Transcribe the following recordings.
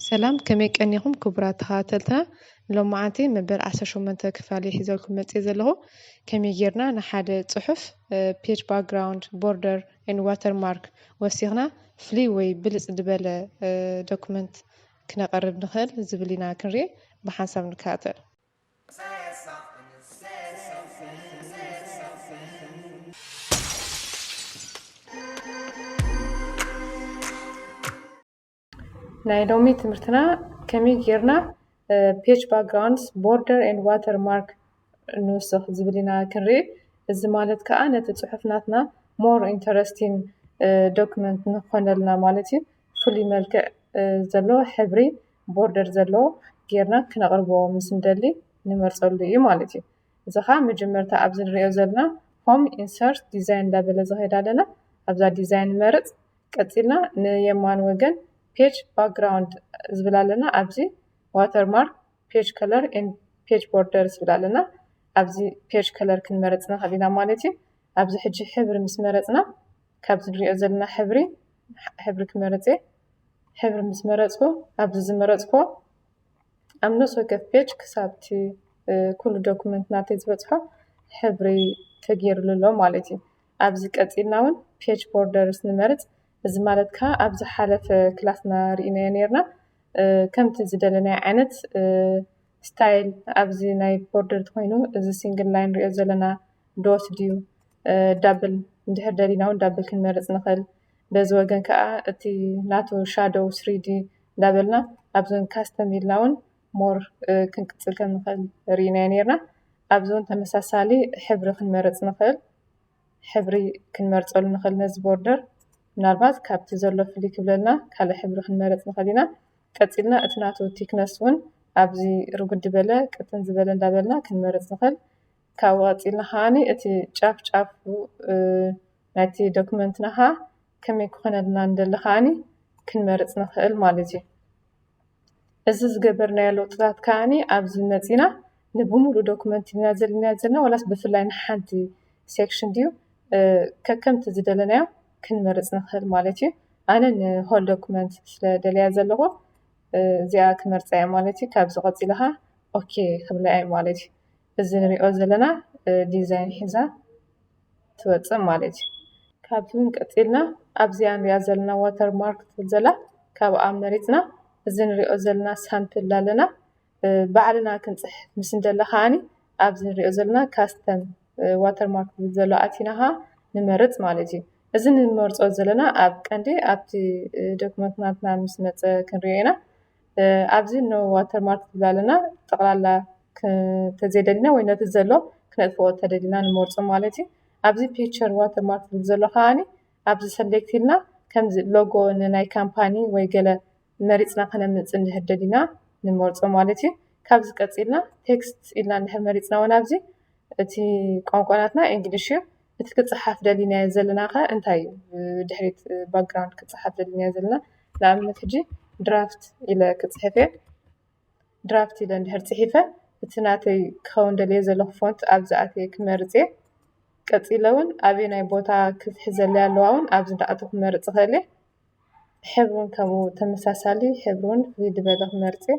ሰላም፣ ከመይ ቀኒኹም ክቡራት ተኸታተልትና? ሎማዓንቲ መበል ዓሰርተ ሸሞንተ ክፋል እየ ሒዘልኩም መፅየ ዘለኹ። ከመይ ጌርና ንሓደ ፅሑፍ ፔጅ ባክግራውንድ፣ ቦርደር ኤንድ ዋተርማርክ ወሲኽና ፍሉይ ወይ ብልፅ ዝበለ ዶክመንት ክነቐርብ ንኽእል ዝብል ኢና ክንርኢ። ብሓንሳብ ንከታተል። ናይ ሎሚ ትምህርትና ከመይ ጌርና ፔጅ ባክግራውንድስ፣ ቦርደር ኤንድ ዋተርማርክ ንውስኽ ዝብል ኢና ክንርኢ። እዚ ማለት ከዓ ነቲ ፅሑፍ ናትና ሞር ኢንተረስቲንግ ዶክመንት ንኾነልና ማለት እዩ። ፍሉይ መልክዕ ዘለዎ ሕብሪ፣ ቦርደር ዘለዎ ጌርና ክነቕርቦ ምስ እንደሊ ንመርፀሉ እዩ ማለት እዩ። እዚ ከዓ መጀመርታ ኣብዚ ንሪኦ ዘለና ሆም ኢንሰርት ዲዛይን እንዳበለ ዝኸይድ ኣለና። ኣብዛ ዲዛይን ንመርፅ። ቀፂልና ንየማን ወገን ፔጅ ባክግራውንድ ዝብል ኣለና። ኣብዚ ዋተርማርክ፣ ፔጅ ከለር ኤንድ ፔጅ ቦርደር ዝብል ኣለና። ኣብዚ ፔጅ ከለር ክንመርፅ ንኽእል ኢና ማለት እዩ። ኣብዚ ሕጂ ሕብሪ ምስ መረፅና፣ ካብዚ ንሪኦ ዘለና ሕብሪ፣ ሕብሪ ክመርፅ እየ። ሕብሪ ምስ መረፅኩ፣ ኣብዚ ዝመረፅኩ ኣብ ነፍሲ ወከፍ ፔጅ ክሳብ እቲ ኩሉ ዶክመንት ናተይ ዝበፅሖ ሕብሪ ተገይሩሉ ኣሎ ማለት እዩ። ኣብዚ ቀፂልና እውን ፔጅ ቦርደርስ ንመርፅ። እዚ ማለት ከዓ ኣብ ዝሓለፈ ክላስና ርኢናዮ ነይርና። ከምቲ ዝደለናዮ ዓይነት ስታይል ኣብዚ ናይ ቦርደር ተኮይኑ፣ እዚ ሲንግል ላይን ንሪኦ ዘለና ዶት ድዩ፣ ዳብል፣ እንድሕር ደሊና እውን ዳብል ክንመርፅ ንኽእል። በዚ ወገን ከዓ እቲ ናቱ ሻዶው ስሪዲ እንዳበልና ኣብዚ እውን ካስተም ኢልና እውን ሞር ክንቅፅል ከም ንኽእል ርኢናዮ ነይርና። ኣብዚ እውን ተመሳሳሊ ሕብሪ ክንመርፅ ንኽእል። ሕብሪ ክንመርፀሉ ንኽእል ነዚ ቦርደር። ምናልባት ካብቲ ዘሎ ፍልይ ክብለልና ካልእ ሕብሪ ክንመርፅ ንኽእል ኢና። ቀፂልና እቲ ናቱ ቲክነስ እውን ኣብዚ ርጉድ ዝበለ ቅጥን ዝበለ እንዳበልና ክንመርፅ ንኽእል። ካብኡ ቀፂልና ከዓኒ እቲ ጫፍ ጫፉ ናይቲ ዶክመንትና ከዓ ከመይ ክኾነልና እንደሊ ከዓኒ ክንመርፅ ንኽእል ማለት እዩ። እዚ ዝገበርናዮ ለውጥታት ከዓኒ ኣብዚ መፂና ንብሙሉእ ዶክመንት ኢና ዘለና ዘለና ዋላስ ብፍላይ ንሓንቲ ሴክሽን ድዩ ከከምቲ ዝደለናዮ ክንመርፅ ንኽእል ማለት እዩ። ኣነ ንሆል ዶክመንት ስለ ደለያ ዘለኹ እዚኣ ክመርፃ እየ ማለት እዩ። ካብዚ ቀፂልኻ ኦኬ ክብላ እየ ማለት እዩ። እዚ ንሪኦ ዘለና ዲዛይን ሒዛ ትወፅእ ማለት እዩ። ካብዚ እውን ቀፂልና ኣብዚኣ ንሪኣ ዘለና ዋተር ማርክ ትብል ዘላ ካብኣ መሪፅና እዚ ንሪኦ ዘለና ሳምፕል ኣለና ባዕልና ክንፅሕፍ ምስ እንደለ ከዓኒ ኣብዚ ንሪኦ ዘለና ካስተም ዋተር ማርክ ዝብል ዘሎ ኣቲና ከዓ ንመርፅ ማለት እዩ። እዚ ንመርፆ ዘለና ኣብ ቀንዲ ኣብቲ ዶክመንት ናትና ምስ መፀ ክንሪኦ ኢና። ኣብዚ ኖ ዋተር ማርክ ዝብል ኣለና ጠቕላላ ተዘይደሊና ወይ ነቲ ዘሎ ክነጥፍኦ ተደሊና ንመርፆ ማለት እዩ። ኣብዚ ፒክቸር ዋተር ማርክ ዝብል ዘሎ ከዓኒ ኣብዚ ሰሌክት ኢልና ከምዚ ሎጎ ንናይ ካምፓኒ ወይ ገለ መሪፅና ከነምፅእ እንድሕር ደሊና ንመርፆ ማለት እዩ። ካብዚ ቀፂልና ቴክስት ኢልና እንድሕር መሪፅና እውን ኣብዚ እቲ ቋንቋ ናትና እንግሊሽ እዩ። እቲ ክፀሓፍ ደሊናዮ ዘለና ከ እንታይ እዩ? ድሕሪት ባክግራውንድ ክፀሓፍ ደሊናዮ ዘለና ንኣብነት ሕጂ ድራፍት ኢለ ክፅሕፍ እየ። ድራፍት ኢለ እንድሕር ፅሒፈ እቲ ናተይ ክኸውን ደልየ ዘለኹ ፎንት ኣብዚ ኣትየ ክመርፅ እየ። ቀፂለ እውን ኣበየናይ ቦታ ክፍሒ ዘለያ ኣለዋ እውን ኣብዚ እንዳኣተኹ ክመርፅ እኽእል እየ። ሕብሪ እውን ከምኡ ተመሳሳሊ ሕብሪ እውን ፍልይ ዝበለ ክመርፅ እየ።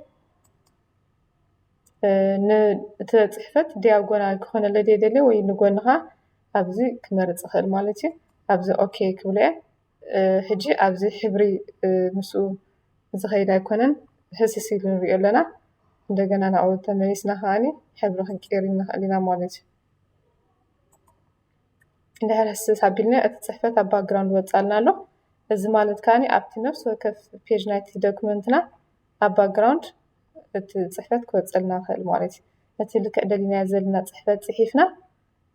እቲ ፅሕፈት ዲያጎናል ክኾነለይ ደልየ ወይ ንጎንኻ ኣብዚ ክመርፅ እኽእል ማለት እዩ። ኣብዚ ኦኬ ክብሎ እየ። ሕጂ ኣብዚ ሕብሪ ምስኡ ዝኸይድ ኣይኮነን፣ ህስስ ኢሉ ንሪኦ ኣለና። እንደገና ናብኡ ተመሊስና ከዓኒ ሕብሪ ክንቅይር ንኽእል ኢና ማለት እዩ። እንድሕር ህስስ ኣቢልና እቲ ፅሕፈት ኣብ ባክግራውንድ ወፃልና ኣሎ። እዚ ማለት ከዓኒ ኣብቲ ነፍሲ ወከፍ ፔጅ ናይቲ ዶክመንትና ኣብ ባክግራውንድ እቲ ፅሕፈት ክወፀልና ይኽእል ማለት እዩ። ነቲ ልክዕ ደሊናዮ ዘለና ፅሕፈት ፅሒፍና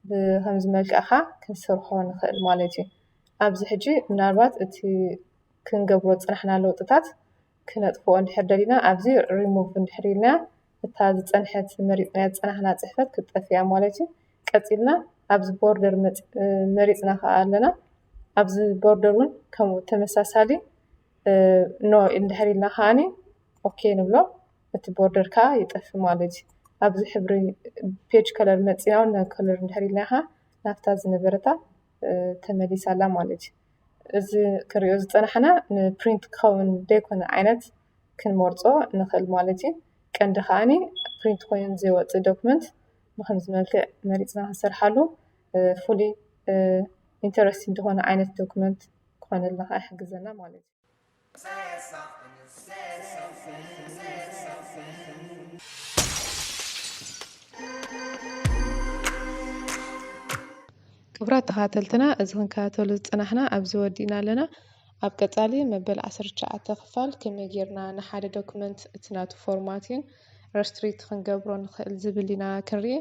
ብኸምዚ መልክዕ ከዓ ክንሰርሖ ንኽእል ማለት እዩ። ኣብዚ ሕጂ ምናልባት እቲ ክንገብሮ ዝፅናሕና ለውጥታት ክነጥፍኦ እንድሕር ደሊና ኣብዚ ሪሙቭ እንድሕር ኢልና እታ ዝፀንሐት መሪፅናያ ዝፀናሕና ፅሕፈት ክትጠፍእ እያ ማለት እዩ። ቀፂልና ኣብዚ ቦርደር መሪፅና ከዓ ኣለና። ኣብዚ ቦርደር እውን ከምኡ ተመሳሳሊ ኖ እንድሕር ኢልና ከዓኒ ኦኬ ንብሎ። እቲ ቦርደር ከዓ ይጠፍእ ማለት እዩ። ኣብዚ ሕብሪ page color መፂና እውን ናብ color እንድሕር ኢልና ኢኻ ናብታ ዝነበረታ ተመሊሳላ ማለት እዩ። እዚ ክሪኦ ዝፀናሕና ንፕሪንት ክኸውን ዘይኮነ ዓይነት ክንመርፆ ንኽእል ማለት እዩ። ቀንዲ ከዓኒ ፕሪንት ኮይኑ ዘይወፅእ ዶክመንት ብከምዚ መልክዕ መሪፅና ክንሰርሓሉ ፍሉይ ኢንተረስቲንግ ዝኾነ ዓይነት ዶክመንት ክኾነልና ከዓ ይሕግዘና ማለት እዩ። ክቡራት ተኸታተልትና፣ እዚ ክንከታተሉ ዝፀናሕና ኣብዚ ወዲእና ኣለና። ኣብ ቀፃሊ መበል ዓሰርተ ትሽዓተ ክፋል ከመይ ጌርና ንሓደ ዶክመንት እቲ ናቱ ፎርማቲን ረስትሪክት ክንገብሮ ንኽእል ዝብል ኢና ክንርኢ።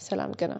ሰላም ገና።